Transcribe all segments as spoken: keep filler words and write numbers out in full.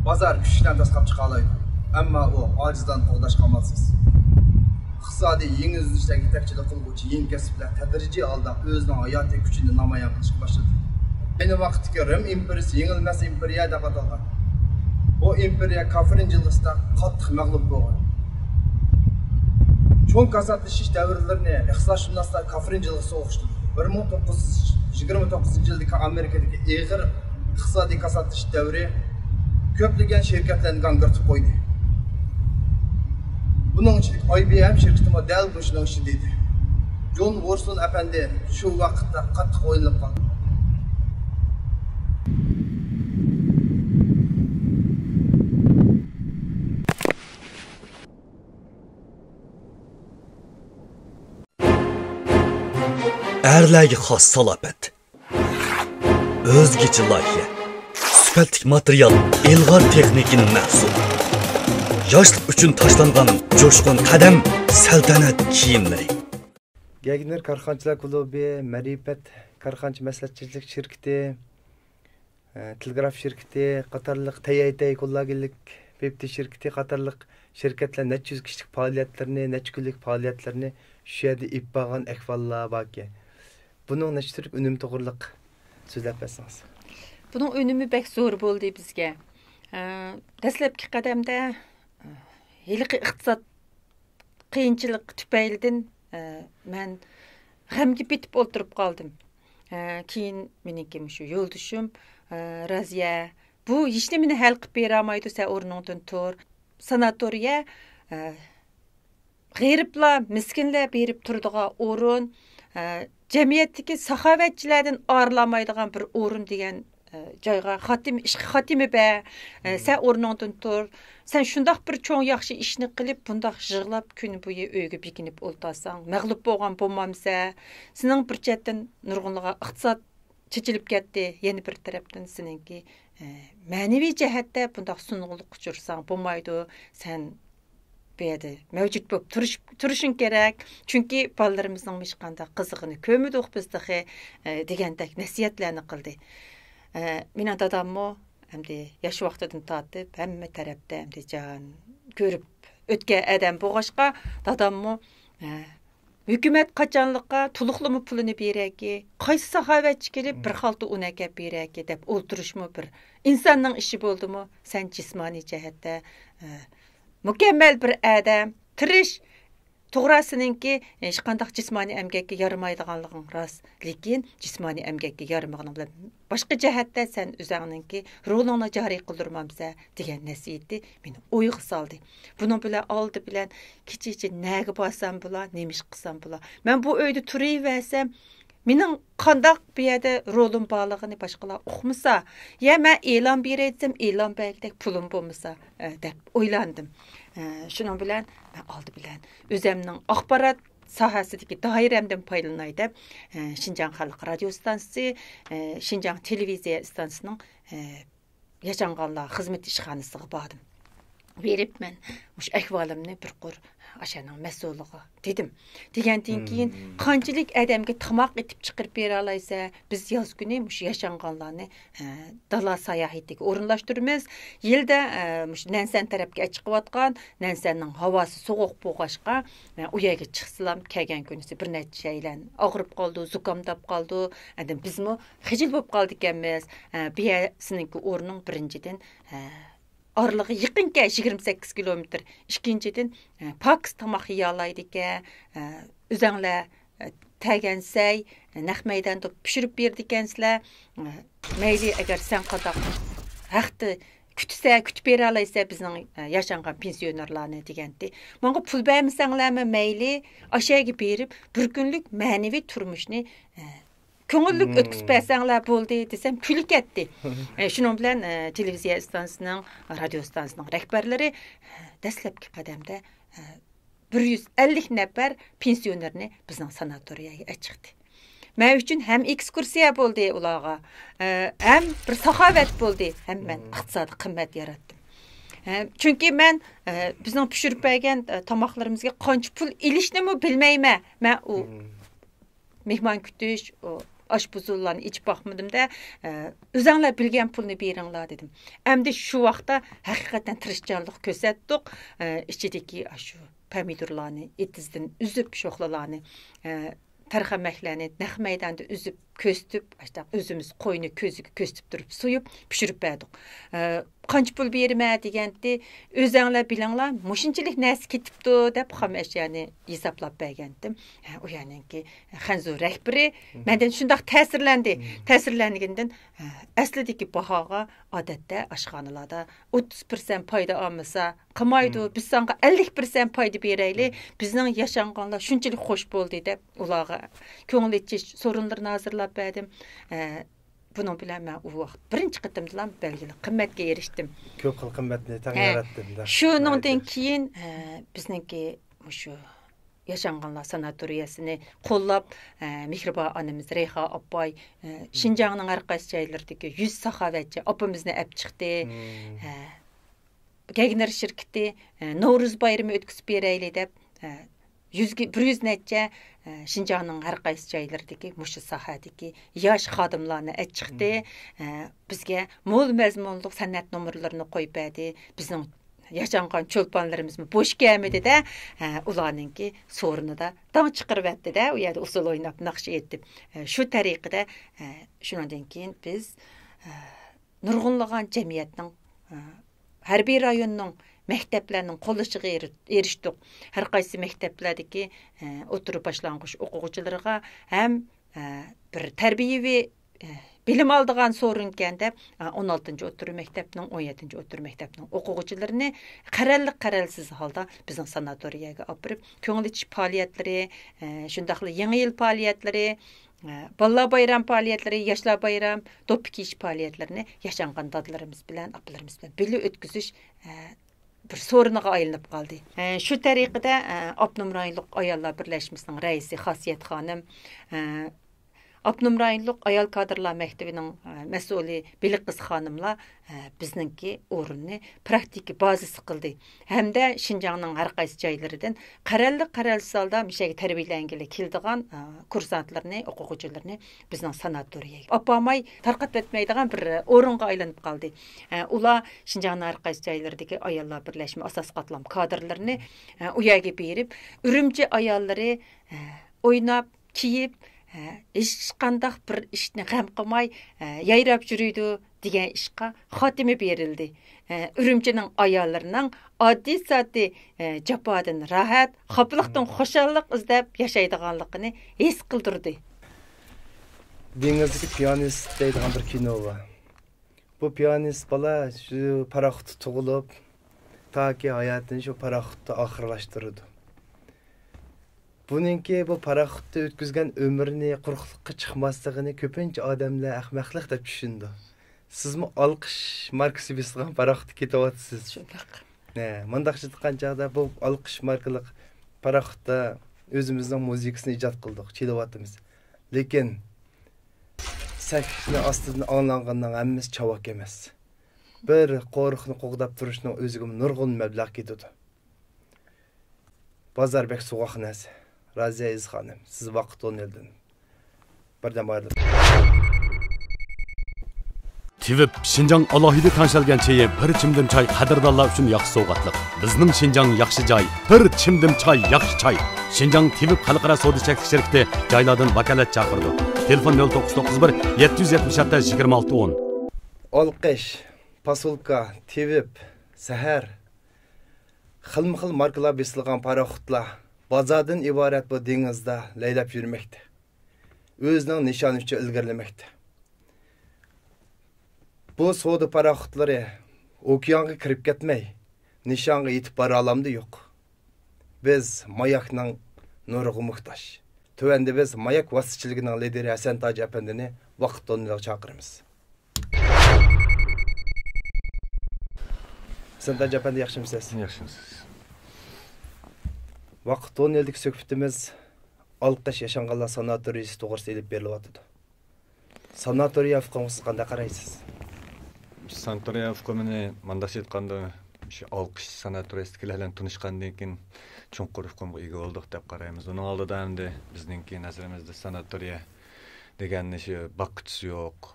بازار كۈچ بىلەن تاسقاپ چىقالايدۇ، ئەمما ئۇ ئاجىزلارنى قوغداشقا ئامالسىز. ئىقتىسادىي يېڭى ئۈزۈلۈشلەرگە يېتەكچىلىك قىلغۇچى يېڭى كەسىپلەر تەدرىجىي ھالدا ئۆزىنىڭ ھاياتىي كۈچىنى نامايان قىلىشقا باشلىدى. ئەينى ۋاقىتتىكى رىم ئىمپېرىيىسى يېڭىلمەس ئىمپېرىيە دەپ ئاتالغان. بۇ ئىمپېرىيە كافرىن جىلغىسىدا قاتتىق مەغلۇپ بولغان. چوڭ كاساتلىشىش دەۋرلىرىنى ئىقتىسادشۇناسلار كافرىن جىلغىسىغا ئوخشىتىدۇ. بىر مىڭ توققۇز يۈز يىگىرمە توققۇزىنچى يىلدىكى ئامېرىكىدىكى ئېغىر ئىقتىسادىي كاساتلىشىش دەۋرى كۆپلىگەن شىركەتلەرنى گاڭگىرىتىپ قويدى. بۇنىڭ ئىچىدىكى ئاي بى ئېم شىركىتىمۇ دەل مۇشۇنىڭ ئىچىدە ئىدى. جون ۋورسون ئەپەندى شۇ ۋاقىتتا قاتتىق ئويلىنىپ قالدى. ئەرلەرگە خاس سالاپەت، ئۆزگىچە لايىھە، سۈپەتلىك ماتېرىيال، ئىلغار تېخنىكىنىڭ مەھسۇلى، ياشلىق ئۈچۈن تاشلانغان جۇشقۇن قەدەم، سەلتەنەت كىيىملىرى. گەگنېر كارخانىچىلار كۇلۇبى، مەرىپەت كارخانىچى مەسلىھەتچىلىك شىركىتى، ئە، تېلېگراف شىركىتى قاتارلىق، تەيەيتەي كوللاگېنلىك پىپتى شىركىتى قاتارلىق شىركەتلەر نەچچە يۈز كىشىلىك پائالىيەتلىرىنى، نەچچە كۈنلۈك پائالىيەتلىرىنى شۇ يەردە ئېلىپ بارغان ئەھۋاللار باركەن. بۇنىڭ نەچچە تۈرلۈك ئۈنۈم توغرىلىق سۆزلەپ بەرسىڭىز. بۇنىڭ ئۈنۈمى بەك زور بولدى بىزگە. ئە، دەسلەپكى قەدەمدە، ئە، ھېلىقى ئىقتىساد قىيىنچىلىق تۈپەيلىدىن، ئە، مەن غەمگە پېتىپ ئولتۇرۇپ قالدىم. ئە، كېيىن مېنىڭكى مۇشۇ يولدىشىم، ئە، رازىيە، بۇ ھېچنېمىنى ھەل قىلىپ بېرەلمەيدۇ، سەن ئورنۇڭدىن تۇر. ساناتورىيە، ئە، غېرىبلار، مىسكىنلەر بېرىپ تۇرىدىغان ئورۇن، ئە، جەمئىيەتتىكى ساخاۋەتچىلەردىن ئايرىلالمايدىغان بىر ئورۇن دېگەن، ئە، جايغا خاتىمە، ئىشقا خاتىمە بەر. ئە، سەن ئورنۇڭدىن تۇر. سەن شۇنداق بىر چوڭ ياخشى ئىشنى قىلىپ، بۇنداق يىغلاپ كۈن بويى ئۆيگە بېكىنىپ ئولتۇرساڭ، مەغلۇپ بولغان بولمامسەن؟ سېنىڭ بىر چەتتىن نۇرغۇنلىغان ئىقتىساد چېچىلىپ كەتتى، يەنە بىر تەرەپتىن سېنىڭكى، ئە، مەنىۋى جەھەتتە بۇنداق سۇنغۇنلۇققا ئۇچرىساڭ بولمايدۇ. سەن بۇ يەردە مەۋجۇت بولۇپ تۇرۇش، تۇرۇشۇڭ كېرەك. چۈنكى بالىلىرىمىزنىڭ ھېچقانداق قىزىقىنى كۆرمىدۇق بىز تېخى، ئە، دېگەندەك نەسىھەتلەرنى قىلدى. ئە، مېنىڭ داداممۇ ئەمدى ياش ۋاقتىدىن تارتىپ ھەممە تەرەپتە ئەمدى جان كۆرۈپ ئۆتكەن ئادەم بولغاچقا، داداممۇ، ئە، ھۆكۈمەت قاچانلىققا تولۇقلىما پۇلىنى بېرەكى، قايسى ساخاۋەتچى كېلىپ بىر خالتا ئۇن ئەكەپ بېرەكى دەپ ئولتۇرۇشمۇ بىر ئىنساننىڭ ئىشى بولدىمۇ؟ سەن جىسمانىي جەھەتتە، ئە، مۇكەممەل بىر ئادەم، تىرىش، توغرا، سېنىڭكى ھېچقانداق جىسمانىي ئەمگەككە يارىمايدىغانلىقىڭ راست، لېكىن جىسمانىي ئەمگەككە يارىمىغىنىڭ بىلەن باشقا جەھەتتە سەن ئۆزۈڭنىڭكى رولۇڭنى جارى قىلدۇرمامسەن دېگەن نەسىھىتى مېنى ئويغا سالدى. بۇنىڭ بىلەن ئالدى بىلەن كېچىچە نەگە بارسام بولا، نېمە ئىش قىلسام بولا؟ مەن بۇ ئۆيدە تۇرۇۋەرسەم، مېنىڭ قانداق بۇ يەردە رولۇم بارلىقىنى باشقىلار ئۇقمىسا، يا مەن ئېلان بېرەي دېسەم، ئېلان بەرگۈدەك پۇلۇم بولمىسا، ئە، دەپ ئويلاندىم. ئە، شۇنىڭ بىلەن مەن ئالدى بىلەن ئۆزەمنىڭ ئاخبارات ساھەسىدىكى دائىرەمدىن پايدىلىناي دەپ، ئە، شىنجاڭ خەلق رادىيو ئىستانسىسى، ئە، شىنجاڭ تېلېۋىزىيە ئىستانسىسىنىڭ، ئە، ياشانغانلار خىزمەت ئىشخانىسىغا باردىم. بېرىپ مەن مۇشۇ ئەھۋالىمنى بىر قۇر ئاشۇنىڭ مەسئۇلىغا دېدىم. دېگەندىن كېيىن، قانچىلىك ئادەمگە تاماق ئېتىپ چىقىرىپ بېرەلەيسە، بىز ياز كۈنى مۇشۇ ياشانغانلارنى، ئە، دالا ساياھىتىگە ئورۇنلاشتۇرىمىز. يىلدا، ئە، مۇشۇ نەنسەن تەرەپكە چىقىۋاتقان، نەنسەننىڭ ھاۋاسى سوغۇق بولغاچقا، ئە، ئۇ يەرگە چىقسىلام، كەلگەن كۈنىسى بىر نەچچە شەيلەن ئاغرىپ قالىدۇ، زۇكامداپ قالىدۇ. ئاندىن بىزمۇ خىجىل بولۇپ قالىدىكەنمىز. ئە، بۇ يەر سېنىڭكى ئورنۇڭ بىرىنچىدىن، ئە، ئارىلىقى يېقىنكەن، يىگىرمە سەككىز كىلومېتىر. ئىككىنچىدىن، ئە، پاكىز تاماق يېيەلەيدىكەن، ئە، ئۆزەڭلار، ئە، تەگەنسەي، ئە، نەق مەيداندا پىشۇرۇپ بېرىدىكەنسىلەر. ئە، مەيلى، ئەگەر سەن قانداق ھەقتە كۈتسە، كۈتۈپ بېرەلەيسە بىزنىڭ، ئە، ياشانغان پېنسىيونېرلارنى دېگەنتى. ماڭا پۇل بەرمىسەڭلارمۇ مەيلى، ئاشۇ يەرگە بېرىپ بىر كۈنلۈك مەنىۋى تۇرمۇشنى، ئە، كۆڭۈللۈك ئۆتكۈزۈپ بەرسەڭلار بولدى دېسەم، كۈلۈپ كەتتى. ئە، شۇنىڭ بىلەن، ئە، تېلېۋىزىيە ئىستانسىسىنىڭ، رادىيو ئىستانسىسىنىڭ رەھبەرلىرى، ئە، دەسلەپكى قەدەمدە، ئە، بىر يۈز ئەللىك نەپەر پېنسىيونېرنى بىزنىڭ ساناتورىيەگە ئەچىقتى. مەن ئۈچۈن ھەم ئېكسكۇرسىيە بولدى ئۇلارغا، ئە، ھەم بىر ساخاۋەت بولدى، ھەم مەن ئىقتىسادىي قىممەت ياراتتىم. ئە، چۈنكى مەن، ئە، بىزنىڭ پىشۇرۇپ بەرگەن، ئە، تاماقلىرىمىزگە قانچە پۇل ئېلىشنىمۇ بىلمەيمەن. مەن ئۇ مېھمان كۈتۈش، ئۇ ئاشپۇزۇللارنى ئېچىپ باقمىدىم-دە، ئە، ئۆزەڭلار بىلگەن پۇلنى بېرىڭلار دېدىم. ئەمدى شۇ ۋاقىتتا ھەقىقەتەن تىرىشچانلىق كۆرسەتتۇق. ئە، ئىچىدىكى ئاشۇ پەمىدۇرلارنى ئېتىزدىن ئۈزۈپ، شوخلىلارنى، ئە، تەرخەمەكلەرنى نەق مەيداندا ئۈزۈپ، كۆزىتىپ، ئاشۇنداق ئۆزىمىز قوينى كۆزىگە كۆزىتىپ تۇرۇپ سويۇپ پىشۇرۇپ بەردۇق. ئە، قانچە پۇل بېرىمەن دېگەنتى، ئۆزەڭلار بىلىڭلار، مۇشۇنچىلىك نەرسە كېتىپتۇ دەپ خام ئەشيانى ھېسابلاپ بەرگەنتىم. ھە، ئۇ يەرنىڭكى خەنزۇ رەھبىرى مەندىن شۇنداق تەسىرلەندى. تەسىرلەنگىنىدىن، ھە، ئەسلىدىكى باھاغا ئادەتتە ئاشخانىلاردا ئوتتۇز پىرسەنت پايدا ئالمىسا قىلمايدۇ، بىز ساڭا ئەللىك پىرسەنت پايدا بېرەيلى، بىزنىڭ ياشانغانلار شۇنچىلىك خوش بولدى دەپ ئۇلارغا كۆڭۈل ئېچىش سورۇنلىرىنى ھازىرلاپ بەردىم. ئە، بۇنىڭ بىلەن مەن ئۇ ۋاقىت بىرىنچى قېتىمدىلا بەلگىلىك قىممەتكە ئېرىشتىم. كۆپ خىل قىممەتنى تەڭ ھە، ياراتتىم. شۇنىڭدىن كېيىن، ئە، بىزنىڭكى مۇشۇ ياشانغانلار ساناتورىيەسىنى قوللاپ، ئە، مېھرىبان ئانىمىز رەيھان ئاپاي، ئە، شىنجاڭنىڭ ھەر قايسى جايلىرىدىكى يۈز ساخاۋەتچى ئاپىمىزنى ئەپ چىقتى. ئە، گەگنېر شىركىتى، ئە، نورۇز بايرىمى ئۆتكۈزۈپ بېرەيلى دەپ، ئە، يۈزگە، بىر يۈز نەچچە، ئە، شىنجاڭنىڭ ھەر قايسى جايلىرىدىكى مۇشۇ ساھەدىكى ياش خادىملارنى ئەچىقتى. ئە، بىزگە مول مەزمۇنلۇق سەنئەت نومۇرلىرىنى قويۇپ بەردى. بىزنىڭ ياشانغان چولپانلىرىمىزمۇ بوش كەلمىدى-دە، ئە، ئۇلارنىڭكى سورۇنىدا داڭ چىقىرىۋەتتى-دە، ئۇ يەردە ئۇسسۇل ئويناپ، ناخشا ئېيتىپ. ئە، شۇ تەرىقىدە، ئە، شۇنىڭدىن كېيىن بىز، ئە، نۇرغۇنلىغان جەمئىيەتنىڭ، ئە، ھەربىي رايوننىڭ مەكتەپلەرنىڭ قوللىشىغا ئېرى-، ئېرىشتۇق. ھەر قايسى مەكتەپلەردىكى، ئە، ئوتتۇرا باشلانغۇچ ئوقۇغۇچىلىرىغا ھەم، ئە، بىر تەربىيەۋى، ئە، بىلىم ئالىدىغان سورۇنكەن دەپ، ئە، ئون ئالتىنچى ئوتتۇرا مەكتەپنىڭ، ئون يەتتىنچى ئوتتۇرا مەكتەپنىڭ ئوقۇغۇچىلىرىنى قەرەللىك قەرەلسىز ھالدا بىزنىڭ ساناتورىيەگە ئاپىرىپ، كۆڭۈل ئېچىش پائالىيەتلىرى، ئە، شۇنداقلا يېڭى يىل پائالىيەتلىرى، ئە، بالىلار بايرام پائالىيەتلىرى، ياشلار بايرام، دوپپا كىيىش پائالىيەتلىرىنى ياشانغان دادىلىرىمىز بىلەن، ئاپىلىرىمىز بىلەن بىللە ئۆتكۈزۈش، ئە، بىر سورۇنىغا ئايلىنىپ قالدى. ئە، شۇ تەرىقىدە، ئە، ئاپتونوم رايونلۇق ئاياللار بىرلەشمىسىنىڭ رەئىسى خاسىيەت خانىم، ئە، ئاپتونوم رايونلۇق ئايال كادىرلار مەكتىپىنىڭ، ئە، مەسئۇلى بېلىققىز خانىملار، ئە، بىزنىڭكى ئورۇننى پراكتىكا بازىسى قىلدى ھەمدە شىنجاڭنىڭ ھەر قايسى جايلىرىدىن قەرەللىك قەرەلسىز ھالدا مۇشۇ يەرگە تەربىيەلەنگىلى كېلىدىغان، ئە، كۇرسانتلىرىنى، ئوقۇغۇچىلىرىنى بىزنىڭ ساناتورىيەگە ئاپارماي تارقىتىۋەتمەيدىغان بىر ئورۇنغا ئايلىنىپ قالدى. ئە، ئۇلار شىنجاڭنىڭ ھەر قايسى جايلىرىدىكى ئاياللار بىرلەشمە ئاساسىي قاتلام كادىرلىرىنى، ئە، ئۇ يەرگە بېرىپ، ئۈرۈمچى ئاياللىرى، ئە، ئويناپ، كىيىپ، ئە، ھېچقانداق بىر ئىشنى غەم قىلماي، ئە، يايراپ يۈرىدۇ دېگەن ئىشقا خاتىمە بېرىلدى. ئە، ئۈرۈمچىنىڭ ئاياللىرىنىڭ ئاددىي ساددىي، ئە، جاپادىن راھەت، خاپىلىقتىن خۇشاللىق ئىزدەپ ياشايدىغانلىقىنى ھېس قىلدۇردى. دېڭىزدىكى پىيانىست دەيدىغان بىر كىنو بار. بۇ پىيانىست بالا شۇ پاراخوتتا تۇغۇلۇپ، تاكى ھاياتىنى شۇ پاراخوتتا ئاخىرلاشتۇرىدۇ. بۇنىڭكى بۇ پاراخوتتا ئۆتكۈزگەن ئۆمرىنى، قۇرۇقلۇققا چىقماسلىقىنى كۆپىنچە ئادەملەر ئەخمەقلىق دەپ چۈشىنىدۇ. سىزمۇ ئالقىش ماركىسى بېسىلغان پاراخوتتا كېتىۋاتىسىز. شۇنداق. ھە، مۇنداقچە ئېيتقان چاغدا بۇ ئالقىش ماركىلىق پاراخوتتا ئۆزىمىزنىڭ مۇزىكىسىنى ئىجاد قىلدۇق، چېلىۋاتىمىز. لېكىن سەھنە ئاستىدىن ئاڭلانغاننىڭ ھەممىسى چاۋاك ئەمەس. بىر قورۇقنى قوغداپ تۇرۇشنىڭ ئۆزىگىمۇ نۇرغۇن مەبلەغ كېتىدۇ. بازار بەك سوغۇق نەرسە. رازىيە ئەزىز خانىم، سىز ۋاقىت توننېلدىن بىردەم ئايرىلىپ. تېۋىپ شىنجاڭ ئالاھىدە تەڭشەلگەن چېيى بىر چىمدىم چاي قەدىردانلار ئۈچۈن ياخشى سوۋغاتلىق. بىزنىڭ شىنجاڭ ياخشى جاي، بىر چىمدىم چاي ياخشى چاي. شىنجاڭ تېۋىپ خەلقئارا سودا چەكلىك شىركىتى جايلاردىن ۋاكالەت چاقىرىدۇ. تېلېفون نۆل توققۇز توققۇز بىر، يەتتە يۈز يەتمىش يەتتە، يىگىرمە ئالتە ئون. ئالقىش، پاسۇلكا، تېۋىپ، سەھەر، خىلمۇ خىل ماركىلار بېسىلغان پاراخوتلار بازاردىن ئىبارەت بۇ دېڭىزدا لەيلەپ يۈرمەكتە. ئۆزىنىڭ نىشانى ئۈچۈن ئىلگىرىلىمەكتە. بۇ سودا پاراخوتلىرى ئوكيانغا كىرىپ كەتمەي، نىشانغا يېتىپ بارالامدۇ؟ يوق. بىز ماياكنىڭ نۇرىغا موھتاج. تۆۋەندە بىز ماياك ۋاسىتىچىلىكىنىڭ لىدىرى ھەسەن تاج ئەپەندىنى ۋاقىت توننېلىغا چاقىرىمىز. ھەسەن تاج ئەپەندى، ياخشىمۇسىز؟ ياخشىمۇسىز؟ ۋاقىت توننېلدىكى سۆھبىتىمىز ئالقىش ياشانغانلار ساناتورىيىسى توغرىسىدا ئېلىپ بېرىلىۋاتىدۇ. ساناتورىيە ئۇقۇمىغا سىز قانداق قارايسىز؟ ساناتورىيە ئۇقۇمىنى مانداقچە ئېيتقاندا، شۇ ئالقىش ساناتورىيەسىدىكىلەر بىلەن تونۇشقاندىن كېيىن، چوڭقۇر ئۇقۇمغا ئىگە بولدۇق دەپ قارايمىز. ئۇنىڭ ئالدىدا ئەمدى بىزنىڭكى نەزىرىمىزدە ساناتورىيە دېگەننى شۇ باققۇچىسى يوق،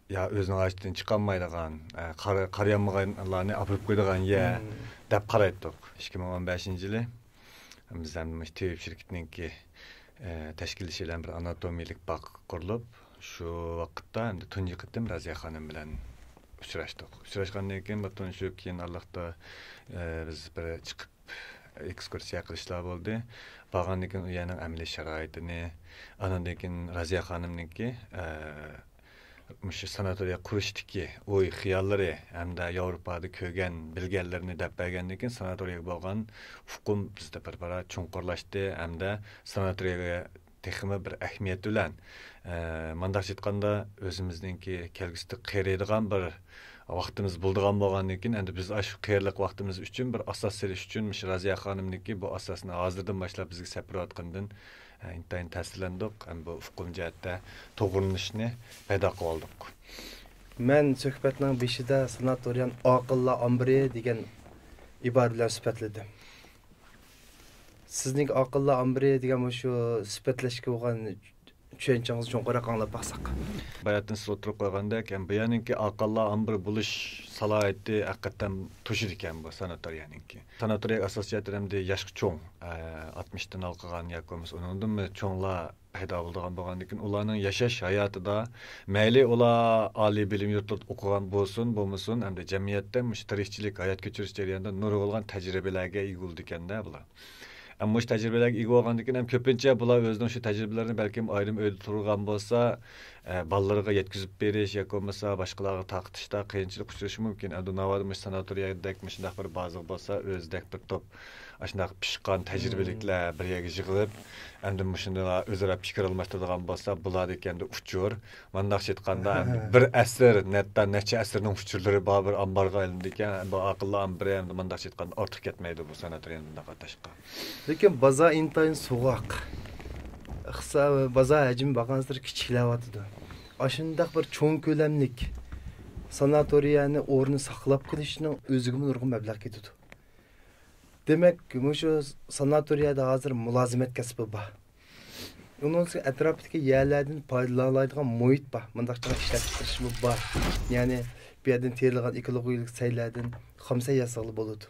يا ئۆزىنىڭ ھاجىتىدىن چىقالمايدىغان، ئە، قارا-، قارىيالمىغانلارنى ئاپىرىپ قويىدىغان يەر دەپ قارايتتۇق. ئىككى مىڭ ئون بەشىنچى يىلى بىز ھەم مۇشۇ تېۋىپ شىركىتىنىڭكى، ئە، تەشكىللىشى بىلەن بىر ئاناتومىيەلىك باغ قۇرۇلۇپ، شۇ ۋاقىتتا ئەمدى تۇنجى قېتىم رازىيە خانىم بىلەن ئۇچراشتۇق. ئۇچراشقاندىن كېيىن بىر تونۇشۇپ، كېيىن ئارىلىقتا، ئە، بىز بىر چىقىپ ئېكسكۇرسىيە قىلىشلار بولدى. بارغاندىن كېيىن ئۇ يەرنىڭ ئەمەلىي شارائىتىنى، ئانىڭدىن كېيىن رازىيە خانىمنىڭكى، ئە، مۇشۇ ساناتورىيە قۇرۇشتىكى ئوي خىياللىرى ھەمدە ياۋروپادا كۆرگەن بىلگەنلىرىنى دەپ بەرگەندىن كېيىن، ساناتورىيەگە بولغان ئۇقۇم بىزدە بىر پارا چوڭقۇرلاشتى ھەمدە ساناتورىيەگە تېخىمۇ بىر ئەھمىيەت بىلەن، ئە، مۇنداقچە ئېيتقاندا، ئۆزىمىزنىڭكى كەلگۈسىدە قېرىيدىغان بىر ۋاقتىمىز بولىدىغان بولغاندىن كېيىن، ئەمدى بىز ئاشۇ قېرىلىق ۋاقتىمىز ئۈچۈن بىر ئاساس سېلىش ئۈچۈن مۇشۇ رازىيە خانىمنىڭكى بۇ ئاساسنى ھازىردىن باشلاپ بىزگە سېلىپ بېرىۋاتقىنىدىن، ئە، ئىنتايىن تەسىرلەندۇق. ھەم بۇ ئۇقۇم جەھەتتە توغرىلىنىشنى پەيدا قىلىۋالدۇق. مەن سۆھبەتنىڭ بېشىدا ساناتورىيەنى ئاقىللار ئامبىرى دېگەن ئىبارە بىلەن سۈپەتلىدىم. سىزنىڭ ئاقىللار ئامبىرى دېگەن مۇشۇ سۈپەتلەشكە بولغان چۈشەنچىڭىزنى چوڭقۇرراق ئاڭلاپ باقساق. باياتىن سىز ئوتتۇرىغا قويغاندەك، ھەم بۇ يەرنىڭكى ئاقىللار ئامبىرى بولۇش سالاھىيىتى ھەقىقەتەن توشىدىكەن بۇ ساناتورىيەنىڭكى. ساناتورىيە ئاساسىي جەھەتتىن ئەمدى ياشقا چوڭ، ئە، ئاتمىشتىن ھالقىغان ياكى بولمىسا ئۇنىڭدىنمۇ چوڭلار پەيدا بولىدىغان بولغاندىكىن، ئۇلارنىڭ ياشاش ھاياتىدا مەيلى ئۇلار ئالىي بىلىم يۇرتلىرىدا ئوقۇغان بولسۇن، بولمىسۇن، ئەمدى جەمئىيەتتە مۇشۇ تىرىكچىلىك، ھايات كەچۈرۈش جەريانىدا نۇرغۇنلىغان تەجرىبىلەرگە ئىگە بولىدىكەن-دە بۇلار. ئەمما مۇشۇ تەجرىبىلەرگە ئىگە بولغاندىن كېيىن ھەم كۆپىنچە بۇلار ئۆزىنىڭ شۇ تەجرىبىلىرىنى بەلكىم ئايرىم ئۆيدە تۇرغان بولسا، ئە، بالىلىرىغا يەتكۈزۈپ بېرىش ياكى بولمىسا باشقىلارغا تارقىتىشتا قىيىنچىلىق ئۇچرىشى مۇمكىن. ئەمدى ناۋادا مۇشۇ ساناتورىيەدەك مۇشۇنداق بىر بازىغا بولسا، ئۆزىدەك بىر توپ ئاشۇنداق پىشقان تەجرىبىلىكلەر بىر يەرگە يىغىلىپ، ئەمدى مۇشۇندىلا ئۆزئارا پىكىر ئالماشتۇرىدىغان بولسا، بۇلاردىكى ئەمدى ئۇچۇر، مانداقچە ئېيتقاندا، ئەمدى بىر ئەسىر، نەتتا نەچچە ئەسىرنىڭ ئۇچۇرلىرى بار بىر ئامبارغا ئايلىنىدىكەن. بۇ ئاقىللار ئامبىرى ئەمدى مانداقچە ئېيتقاندا ئارتۇق كەتمەيدۇ بۇ ساناتورىيەنى بۇنداق ئاتاشقا. لېكىن بازار ئىنتايىن سوغۇق. ئىقتىسا-، بازار ھەجمى بارغانسېرى كىچىكلەۋاتىدۇ. ئاشۇنداق بىر چوڭ كۆلەملىك ساناتورىيەنى ئورنىنى ساقلاپ قېلىشنىڭ ئۆزىگىمۇ نۇرغۇن مەبلەغ كېتىدۇ. دېمەك، مۇشۇ ساناتورىيەدە ھازىر مۇلازىمەت كەسپى بار. ئۇنىڭ ئۈستىگە ئەتراپتىكى يەرلەردىن پايدىلىنالايدىغان مۇھىت بار. مۇنداقچە ئىشلەپچىقىرىشمۇ بار. يەنى بۇ يەردىن تېرىلغان ئېكولوگىيەلىك سەيلەردىن خام سەي ياسىغىلى بولىدۇ.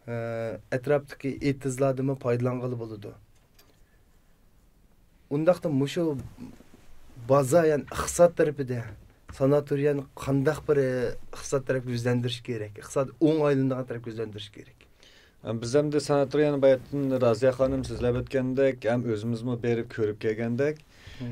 ئە، ئەتراپتىكى ئېتىزلاردىنمۇ پايدىلانغىلى بولىدۇ. ئۇنداقتا مۇشۇ بازا، يەنى ئىقتىساد تەرىپىدە ساناتورىيەنى قانداق بىر، ئە، ئىقتىساد تەرەپكە يۈزلەندۈرۈش كېرەك، ئىقتىساد ئوڭ ئايلىنىدىغان تەرەپكە يۈزلەندۈرۈش كېرەك. بىز ئەمدى ساناتورىيەنى باياتىن رازىيە خانىم سۆزلەپ ئۆتكەندەك، ھەم ئۆزىمىزمۇ بېرىپ كۆرۈپ كەلگەندەك،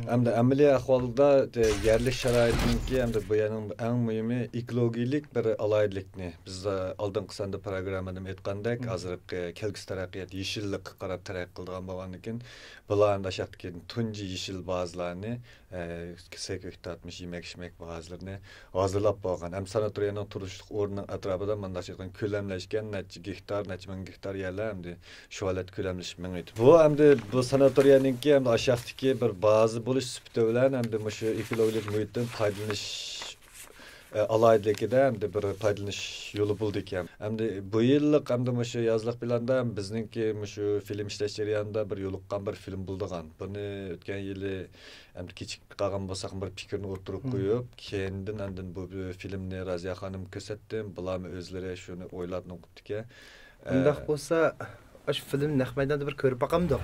ھەمدە ئەمەلىي ئەھۋالدا، ئە، يەرلىك شارائىتنىڭكى ھەمدە بۇ يەرنىڭ ئەڭ مۇھىمى ئېكولوگىيىلىك بىر ئالاھىدىلىكنى بىز، ئە، ئالدىنقى ساندا پروگراممىدىمۇ ئېيتقاندەك، ھازىرقى كەلگۈسى تەرەققىيات يېشىللىققا قاراپ تەرەققىي قىلىدىغان بولغاندىكىن، بۇلار ئەمدى ئاشاقتىكى تۇنجى يېشىل بازىلارنى، ئە، سەي كۆكتاتمىش، يېمەك-ئىچمەك بازىلىرىنى ھازىرلاپ بولغان. ھەم ساناتورىيەنىڭ تۇرۇشلۇق ئورنىنىڭ ئەتراپىدا مۇنداقچە ئېيتقان كۆلەملەشكەن نەچچە گېكتار، نەچچە مىڭ گېكتار يەرلەر ئەمدى شۇ ھالەتتە كۆلەملىشىپ مېڭىۋېتىپتۇ. بۇ ئەمدى بۇ ساناتورىيەنىڭكى ئەمدى ئاشاقتىكى بىر بازا بولۇش سۈپىتى بىلەن ئەمدى مۇشۇ ئېكولوگىيەلىك مۇھىتتىن پايدىلىنىش، ئە، ئالاھىدىلىكىدە ئەمدى بىر پايدىلىنىش يولى بولىدىكەن. ئەمدى بۇ يىللىق ئەمدى مۇشۇ يازلىق پىلاندا بىزنىڭكى مۇشۇ فىلىم ئىشلەش جەريانىدا بىر يولۇققان بىر فىلىم بولىدىغان. بۇنى ئۆتكەن يىلى ئەمدى كېچىكىپ قالغان بولساقمۇ بىر پىكىرنى ئوتتۇرىغا قويۇپ، كېيىندىن ئاندىن بۇ فىلىمنى رازىيە خانىمغا كۆرسەتتىم. بۇلارمۇ ئۆزلىرى شۇنى ئويلاپ نوقۇپتىكەن. ئۇنداق ئە، بولسا، ئاشۇ فىلىمنى نەق مەيداندا بىر كۆرۈپ باقامدۇق؟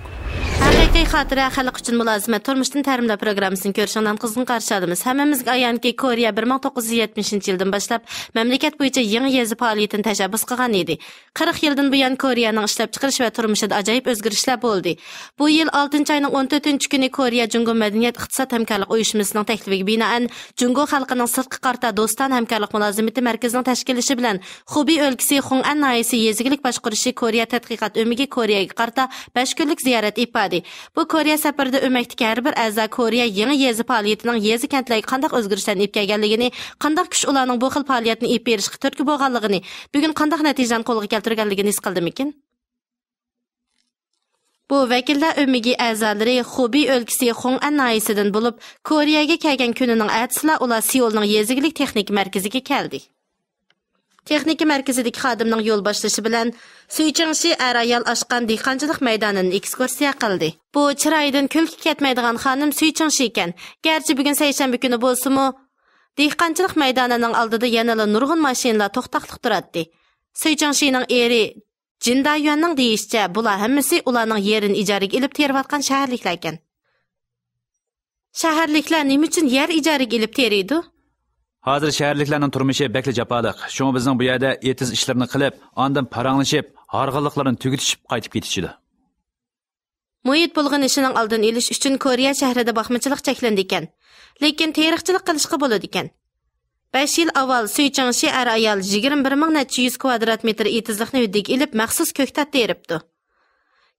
ھەقىقىي خاتىرە، خەلق ئۈچۈن مۇلازىمەت، تۇرمۇشتىن تەرىملەر پروگراممىسىنى كۆرۈشۈڭلارنى قىزغىن قارشى ئالىمىز. ھەممىمىزگە ئايانكى، كورېيە بىر مىڭ توققۇز يۈز يەتمىشىنچى يىلدىن باشلاپ مەملىكەت بويىچە يېڭى يېزا پائالىيىتىنى تەشەببۇس قىلغان ئىدى. قىرىق يىلدىن بۇيان كورېيەنىڭ ئىشلەپچىقىرىش ۋە تۇرمۇشىدا ئاجايىپ ئۆزگىرىشلەر بولدى. بۇ يىل ئالتىنچى ئاينىڭ ئون تۆتىنچى كۈنى كورېيە جۇڭگو مەدەنىيەت ئىقتىساد ھەمكارلىق ئۇيۇشمىسىنىڭ تەكلىپىگە بىنائەن، جۇڭگو خەلقىنىڭ سىرتقا قارىتا دوستانە ھەمكارلىق مۇلازىمىتى مەركىزىنىڭ تەشكىللىشى بىلەن خۇبېي ئۆلكىسى خۇڭئەن ناھىيەسى يېزا ئىگىلىك باشقۇرۇشى كورېيە تەتقىقات ئۆمىكى كورېيەگە قارىتا بەش كۈنلۈك زىيارەت ئېلىپ باردى. بۇ كورېيە سەپىرىدە ئۆمەكتىكى ھەر بىر ئەزا كورېيە يېڭى يېزا پائالىيىتىنىڭ يېزا-كەنتلەرگە قانداق ئۆزگىرىشلەرنى ئېلىپ كەلگەنلىكىنى، قانداق كۈچ ئۇلارنىڭ بۇ خىل پائالىيەتنى ئېلىپ بېرىشقا تۈرتكە بولغانلىقىنى، بۈگۈن قانداق نەتىجىلەرنى قولغا كەلتۈرگەنلىكىنى ھېس قىلدىمىكىن؟ بۇ ۋەكىللەر ئۆمىكى ئەزالىرى خۇبېي ئۆلكىسى خۇڭئەن ناھىيەسىدىن بولۇپ، كورېيەگە كەلگەن كۈنىنىڭ ئەتىسىلا ئۇلار سېئۇلنىڭ يېزا ئىگىلىك تېخنىكا مەركىزىگە كەلدى. تېخنىكا مەركىزىدىكى خادىمنىڭ يول باشلىشى بىلەن، سۈي چىڭشى ئەر-ئايال ئاشقان دېھقانچىلىق مەيدانىنى ئېكسكۇرسىيە قىلدى. بۇ چىرايىدىن كۈلكە كەتمەيدىغان خانىم سۈي چىڭشى ئىكەن. گەرچە بۈگۈن سەيشەنبە كۈنى بولسىمۇ، دېھقانچىلىق مەيدانىنىڭ ئالدىدا يەنىلا نۇرغۇن ماشىنىلار توختاقلىق تۇراتتى. سۈي چىڭشىنىڭ ئېرى جىن دايۈەننىڭ دېيىشىچە، بۇلار ھەممىسى ئۇلارنىڭ يېرىنى ئىجارىگە ئېلىپ تېرىۋاتقان شەھەرلىكلەركەن. شەھەرلىكلەر نېمە ئۈچۈن يەر ئىجارىگە ئېلىپ تېرىيدۇ؟ ھازىر شەھەرلىكلەرنىڭ تۇرمۇشى بەكلا جاپالىق. شۇڭا بىزنىڭ بۇ يەردە ئېتىز ئىشلىرىنى قىلىپ، ئاندىن پاراڭلىشىپ، ھارغىنلىقلىرىنى تۈگىتىشىپ قايتىپ كېتىشىدۇ. مۇھىت بۇلغىنىشىنىڭ ئالدىنى ئېلىش ئۈچۈن كورېيە شەھىرىدە باقمىچىلىق چەكلىنىدىكەن. لېكىن تېرىقچىلىق قىلىشقا بولىدىكەن. بەش يىل ئاۋۋال سۈي چىڭشى ئەر-ئايال يىگىرمە بىر مىڭ نەچچە يۈز كۋادرات مېتىر ئېتىزلىقنى ھۆددىگە ئېلىپ، مەخسۇس كۆكتات تېرىپتۇ.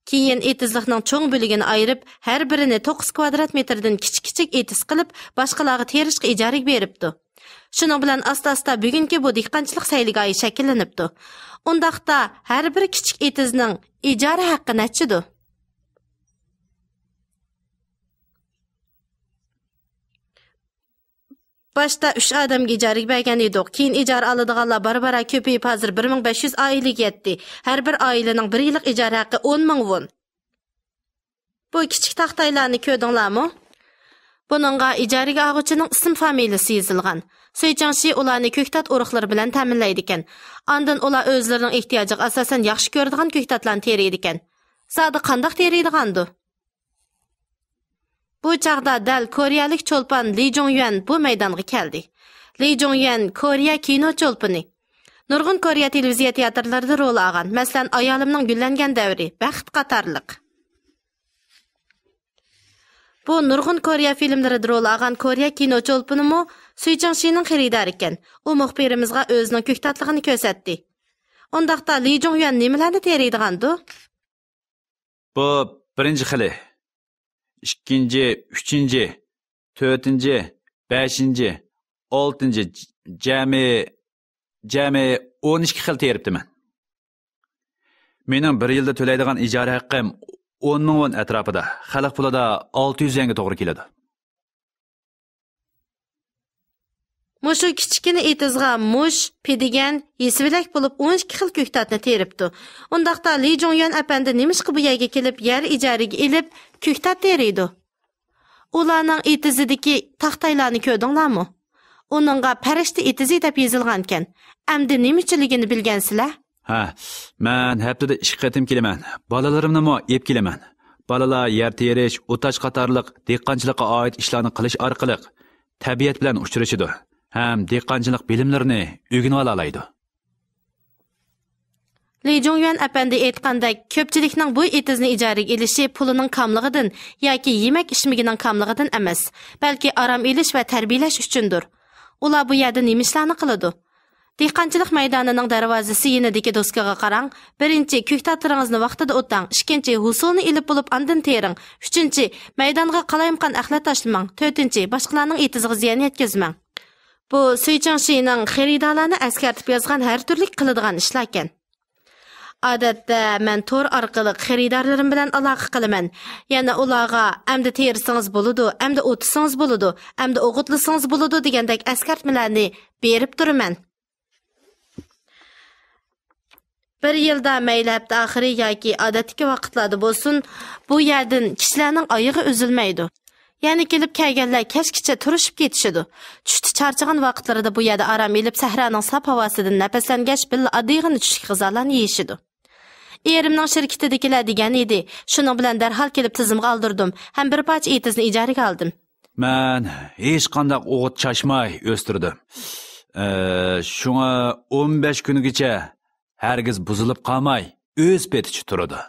كېيىن ئېتىزلىقنىڭ چوڭ بۆلىكىنى ئايرىپ، ھەر بىرىنى توققۇز كۋادرات مېتىردىن كىچىك-كىچىك ئېتىز قىلىپ، باشقىلارغا تېرىشقا ئىجارىگە بېرىپتۇ. شۇنىڭ بىلەن ئاستا-ئاستا بۈگۈنكى بۇ دېھقانچىلىق سەيلىگاھى شەكىللىنىپتۇ. ئۇنداقتا ھەر بىر كىچىك ئېتىزنىڭ ئىجارە ھەققى نەچچىدۇ؟ باشتا ئۈچ ئادەمگە ئىجارىگە بەرگەن ئىدۇق. كېيىن ئىجارە ئالىدىغانلار بارا-بارا كۆپىيىپ، ھازىر بىر مىڭ بەش يۈز ئائىلىگە يەتتى. ھەر بىر ئائىلىنىڭ بىر يىللىق ئىجارە ھەققى ئون مىڭ ۋون. بۇ كىچىك تاختايلارنى كۆردۈڭلارمۇ؟ بۇنىڭغا ئىجارىگە ئالغۇچىنىڭ ئىسىم فامىلىسى يېزىلغان. سۈي چىڭشى ئۇلارنى كۆكتات ئۇرۇقلىرى بىلەن تەمىنلەيدىكەن. ئاندىن ئۇلار ئۆزلىرىنىڭ ئېھتىياجىغا ئاساسەن ياخشى كۆرىدىغان كۆكتاتلارنى تېرىيدىكەن. زادى قانداق تېرىيدىغاندۇ؟ بۇ چاغدا دەل كورېيەلىك چولپان لى جۇڭيۈەن بۇ مەيدانغا كەلدى. لى جۇڭيۈەن كورېيە كىنو چولپىنى. نۇرغۇن كورېيە تېلېۋىزىيە تىياتىرلىرىدا رول ئالغان، مەسىلەن، ئايالىمنىڭ گۈللەنگەن دەۋرى، بەخت قاتارلىق. بۇ نۇرغۇن كورېيە فىلىملىرىدا رول ئالغان كورېيە كىنو چولپىنىمۇ سۈي چىڭشىنىڭ خېرىدارى ئىكەن. ئۇ مۇخبىرىمىزغا ئۆزىنىڭ كۆكتاتلىقىنى كۆرسەتتى. ئۇنداقتا لى جۇڭيۈەن نېمىلەرنى تېرىيدىغاندۇ؟ بۇ بىرىنچى خىلى، ئىككىنچى، ئۈچىنچى، تۆتىنچى، بەشىنچى، ئالتىنچى، جەمئىي، جەمئىي ئون ئىككى خىل تېرىپتىمەن. مېنىڭ بىر يىلدا تۆلەيدىغان ئىجارە ھەققىم ئون مىڭ ۋون ئەتراپىدا، خەلق پۇلىدا ئالتە يۈز يۈەنگە توغرا كېلىدۇ. مۇشۇ كىچىككىنە ئېتىزغا مۇش، پىدىگەن، يېسىۋىلەك بولۇپ ئون ئىككى خىل كۆكتاتنى تېرىپتۇ. ئۇنداقتا لى جۇڭيۈەن ئەپەندى نېمىشقا بۇ يەرگە كېلىپ يەر ئىجارىگە ئېلىپ كۆكتات تېرىيدۇ؟ ئۇلارنىڭ ئېتىزىدىكى تاختايلارنى كۆردۈڭلارمۇ؟ ئۇنىڭغا پەرىشتە ئېتىزى دەپ يېزىلغانىكەن. ئەمدى نېمە ئۈچۈنلۈكىنى بىلگەنسىلەر؟ ھە، مەن ھەپتىدە ئىككى قېتىم كېلىمەن. بالىلىرىمنىمۇ ئېلىپ كېلىمەن. بالىلار يەر تېرىش، ئۇتاش قاتارلىق دېھقانچىلىققا ئائىت ئىشلارنى قىلىش ئارقىلىق تەبىئەت بىلەن ئۇچرىشىدۇ ھەم دېھقانچىلىق بىلىملىرىنى ئۆگىنىۋالالايدۇ. لى جۇڭيۈەن ئەپەندى ئېيتقاندەك، كۆپچىلىكنىڭ بۇ ئېتىزنى ئىجارىگە ئېلىشى پۇلىنىڭ كاملىقىدىن ياكى يېمەك-ئىچمىكىنىڭ كاملىقىدىن ئەمەس، بەلكى ئارام ئېلىش ۋە تەربىيەلەش ئۈچۈندۇر. ئۇلار بۇ يەردە نېمە ئىشلارنى قىلىدۇ؟ دېھقانچىلىق مەيدانىنىڭ دەرۋازىسى يېنىدىكى دوسكىغا قاراڭ. بىرىنچى، كۆكتاتلىرىڭىزنى ۋاقتىدا ئوتاڭ. ئىككىنچى، ھوسۇلنى ئېلىپ بولۇپ ئاندىن تېرىڭ. ئۈچىنچى، مەيدانغا قالايمىقان ئەخلەت تاشلىماڭ. تۆتىنچى، باشقىلارنىڭ ئېتىزىغا زىيان يەتكۈزمەڭ. بۇ سۈي چىڭشىنىڭ خېرىدارلارنى ئەسكەرتىپ يازغان ھەر تۈرلۈك قىلىدىغان ئىشلاركەن. ئادەتتە مەن تور ئارقىلىق خېرىدارلىرىم بىلەن ئالاقە قىلىمەن. يەنە ئۇلارغا، «ئەمدى تېرىسىڭىز بولىدۇ، ئەمدى ئوتىسىڭىز بولىدۇ، ئەمدى ئوغۇتلىسىڭىز بولىدۇ» دېگەندەك ئەسكەرتمىلەرنى بېرىپ تۇرىمەن. بىر يىلدا مەيلى ھەپتە ئاخىرى ياكى ئادەتتىكى ۋاقىتلاردا بولسۇن، بۇ يەردىن كىشىلەرنىڭ ئايىغى ئۈزۈلمەيدۇ. يەنە كېلىپ كەلگەنلەر كەچكىچە تۇرۇشۇپ كېتىشىدۇ. چۈشتە چارچىغان ۋاقىتلىرىدا بۇ يەردە ئارام ئېلىپ، سەھرانىڭ ساپ ھاۋاسىدىن نەپەسلەنگەچ، بىللە ئاددىيغىنا چۈشلۈك غىزالارنى يېيىشىدۇ. ئېرىمنىڭ شىركىتىدىكىلەر دېگەن ئىدى، شۇنىڭ بىلەن دەرھال كېلىپ تىزىمغا ئالدۇردۇم ھەم بىر پارچە ئېتىزنى ئىجارىگە ئالدىم. مەن ھېچقانداق ئوغۇت چاچماي ئۆستۈردۈم. ئە، شۇڭا ئون بەش كۈنگىچە ھەرگىز بۇزۇلۇپ قالماي، ئۆز پېتىچە تۇرىدۇ.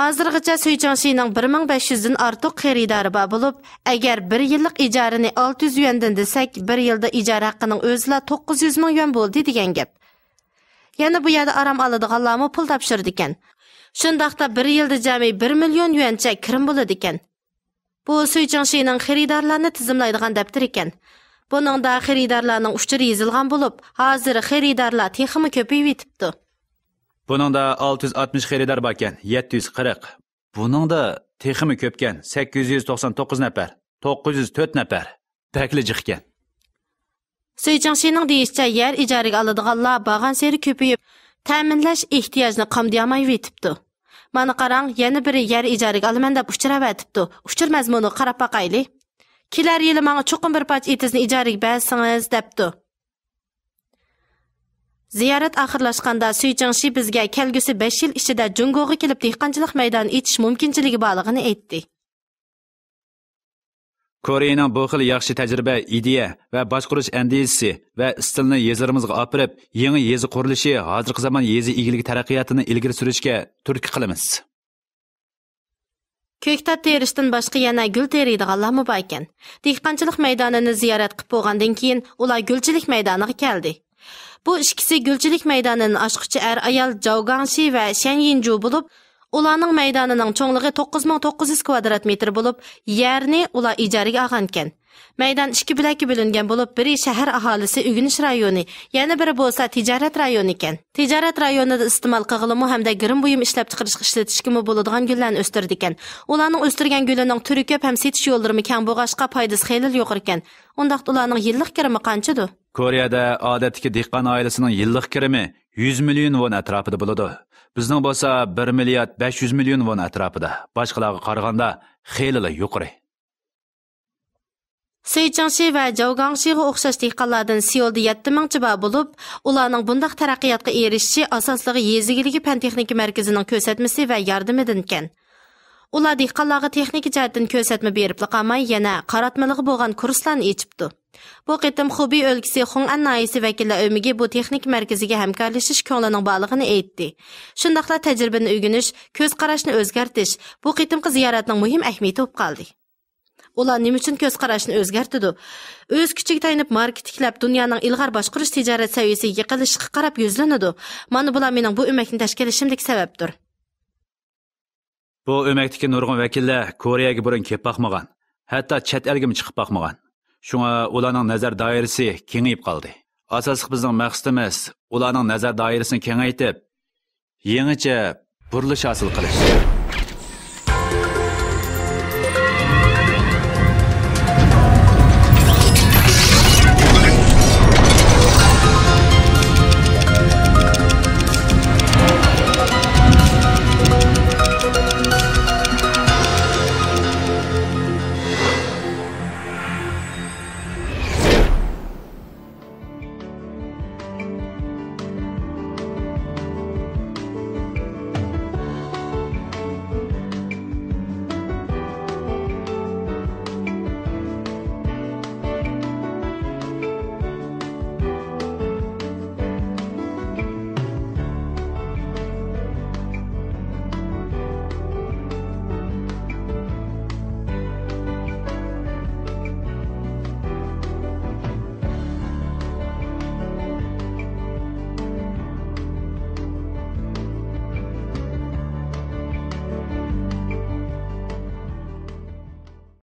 ھازىرغىچە سۈي چىڭشىنىڭ بىر مىڭ بەش يۈزدىن ئارتۇق خېرىدارى بار بولۇپ، ئەگەر بىر يىللىق ئىجارىنى ئالتە يۈز يۈەندىن دېسەك، بىر يىلدا ئىجارە ھەققىنىڭ ئۆزىلا توققۇز يۈز مىڭ يۈەن بولدى دېگەن گەپ. يەنە بۇ يەردە ئارام ئالىدىغانلارمۇ پۇل تاپشۇرىدىكەن. شۇنداقتا بىر يىلدا جەمئىي بىر مىليون يۈەنچە كىرىم بولىدىكەن. بۇ سۈي چىڭشىنىڭ خېرىدارلارنى تىزىملايدىغان دەپتىرى ئىكەن. بۇنىڭدا خېرىدارلارنىڭ ئۇچۇرى يېزىلغان بولۇپ، ھازىر خېرىدارلار تېخىمۇ كۆپىيىۋېتىپتۇ. بۇنىڭدا ئالتە يۈز ئاتمىش خېرىدار باركەن، يەتتە يۈز قىرىق. بۇنىڭدا تېخىمۇ كۆپكەن، سەككىز يۈز توقسان توققۇز نەپەر، توققۇز يۈز تۆت نەپەر. بەكلا جىقكەن. سۈي چىڭشىنىڭ دېيىشىچە، يەر ئىجارىگە ئالىدىغانلار بارغانسېرى كۆپىيىپ، تەمىنلەش ئېھتىياجىنى قامدىيالمايۋېتىپتۇ. مانا قاراڭ، يەنە بىرى يەر ئىجارىگە ئالىمەن دەپ ئۇچۇراۋېتىپتۇ. ئۇچۇر مەزمۇنىغا قاراپ باقايلى. «كېلەر يىلى ماڭا چوقۇم بىر پارچە ئېتىزنى ئىجارىگە بەرسىڭىز» دەپتۇ. زىيارەت ئاخىرلاشقاندا، سۈي چىڭشى بىزگە كەلگۈسى بەش يىل ئىچىدە جۇڭگوغا كېلىپ دېھقانچىلىق مەيدانى ئېچىش مۇمكىنچىلىكى بارلىقىنى ئېيتتى. كورېيىنىڭ بۇ خىل ياخشى تەجرىبە، ئىدىيە ۋە باشقۇرۇش ئەندىزىسى ۋە ئىستىلىنى يېزىلىرىمىزغا ئاپىرىپ، يېڭى يېزا قۇرۇلۇشى، ھازىرقى زامان يېزا ئىگىلىكى تەرەققىياتىنى ئىلگىرى سۈرۈشكە تۈرتكە قىلىمىز. كۆكتات تېرىشتىن باشقا يەنە گۈل تېرىيدىغانلارمۇ باركەن. دېھقانچىلىق مەيدانىنى زىيارەت قىلىپ بولغاندىن كېيىن، ئۇلار گۈلچىلىك مەيدانىغا كەلدى. بۇ ئىككىسى گۈلچىلىك مەيدانىنى ئاچقۇچى ئەر-ئايال جاۋ گاڭشى ۋە شەن يىنجۇ بولۇپ، ئۇلارنىڭ مەيدانىنىڭ چوڭلۇقى توققۇز مىڭ توققۇز يۈز كۋادرات مېتىر بولۇپ، يەرنى ئۇلار ئىجارىگە ئالغانىكەن. مەيدان ئىككى بۆلەككە بۆلۈنگەن بولۇپ، بىرى شەھەر ئاھالىسى ئۆگىنىش رايونى، يەنە بىرى بولسا تىجارەت رايونى ئىكەن. تىجارەت رايونىدا ئىستېمال قىلغىلىمۇ ھەمدە گىرىم بۇيۇم ئىشلەپچىقىرىشقا ئىشلىتىشكىمۇ بولىدىغان گۈللەرنى ئۆستۈرىدىكەن. ئۇلارنىڭ ئۆستۈرگەن گۈلىنىڭ تۈرى كۆپ ھەم سېتىش يوللىرىمۇ كەڭ بولغاچقا، پايدىسى خېلىلا يۇقىرىكەن. ئۇنداقتا ئۇلارنىڭ يىللىق كىرىمى قانچىدۇ؟ كورېيەدە ئادەتتىكى دېھقان ئائىلىسىنىڭ يىللىق كىرىمى يۈز مىليون ۋون ئەتراپىدا بولىدۇ. بىزنىڭ بولسا بىر مىليارد بەش يۈز مىليون ۋون ئەتراپىدا، باشقىلارغا قارىغاندا خېلىلا يۇقىرى. سۈي چىڭشى ۋە جاۋ گاڭشىغا ئوخشاش دېھقانلاردىن سېئۇلدا يەتتە مىڭچە بار بولۇپ، ئۇلارنىڭ بۇنداق تەرەققىياتقا ئېرىشىشى ئاساسلىقى يېزا ئىگىلىكى پەن-تېخنىكا مەركىزىنىڭ كۆرسەتمىسى ۋە ياردىمىدىنكەن. ئۇلار دېھقانلارغا تېخنىكا جەھەتتىن كۆرسەتمە بېرىپلا قالماي، يەنە قاراتمىلىغا بولغان كۇرسلارنى ئېچىپتۇ. بۇ قېتىم خۇبېي ئۆلكىسى خۇڭئەن ناھىيەسى ۋەكىللەر ئۆمىكى بۇ تېخنىكا مەركىزىگە ھەمكارلىشىش كۆڭلىنىڭ بارلىقىنى ئېيتتى. شۇنداقلا تەجرىبىنى ئۆگىنىش، كۆز قاراشنى ئۆزگەرتىش بۇ قېتىمقى زىيارەتنىڭ مۇھىم ئەھمىيىتى بولۇپ قالدى. ئۇلار نېمە ئۈچۈن كۆز قاراشنى ئۆزگەرتىدۇ؟ ئۆز كۈچىگە تايىنىپ ماركا تىكلەپ، دۇنيانىڭ ئىلغار باشقۇرۇش تىجارەت سەۋىيەسىگە يېقىنلىشىشقا قاراپ يۈزلىنىدۇ. مانا بۇلار مېنىڭ بۇ ئۆمەكنى تەشكىللىشىمدىكى سەۋەبتۇر. بۇ ئۆمەكتىكى نۇرغۇن ۋەكىللەر كورېيەگە بۇرۇن كېلىپ باقمىغان، ھەتتا چەت ئەلگىمۇ چىقىپ باقمىغان. شۇڭا ئۇلارنىڭ نەزەر دائىرىسى كېڭىيىپ قالدى. ئاساسلىق بىزنىڭ مەقسىتىمىز ئۇلارنىڭ نەزەر دائىرىسىنى كېڭەيتىپ، يېڭىچە بۇرۇلۇش ھاسىل قىلىش.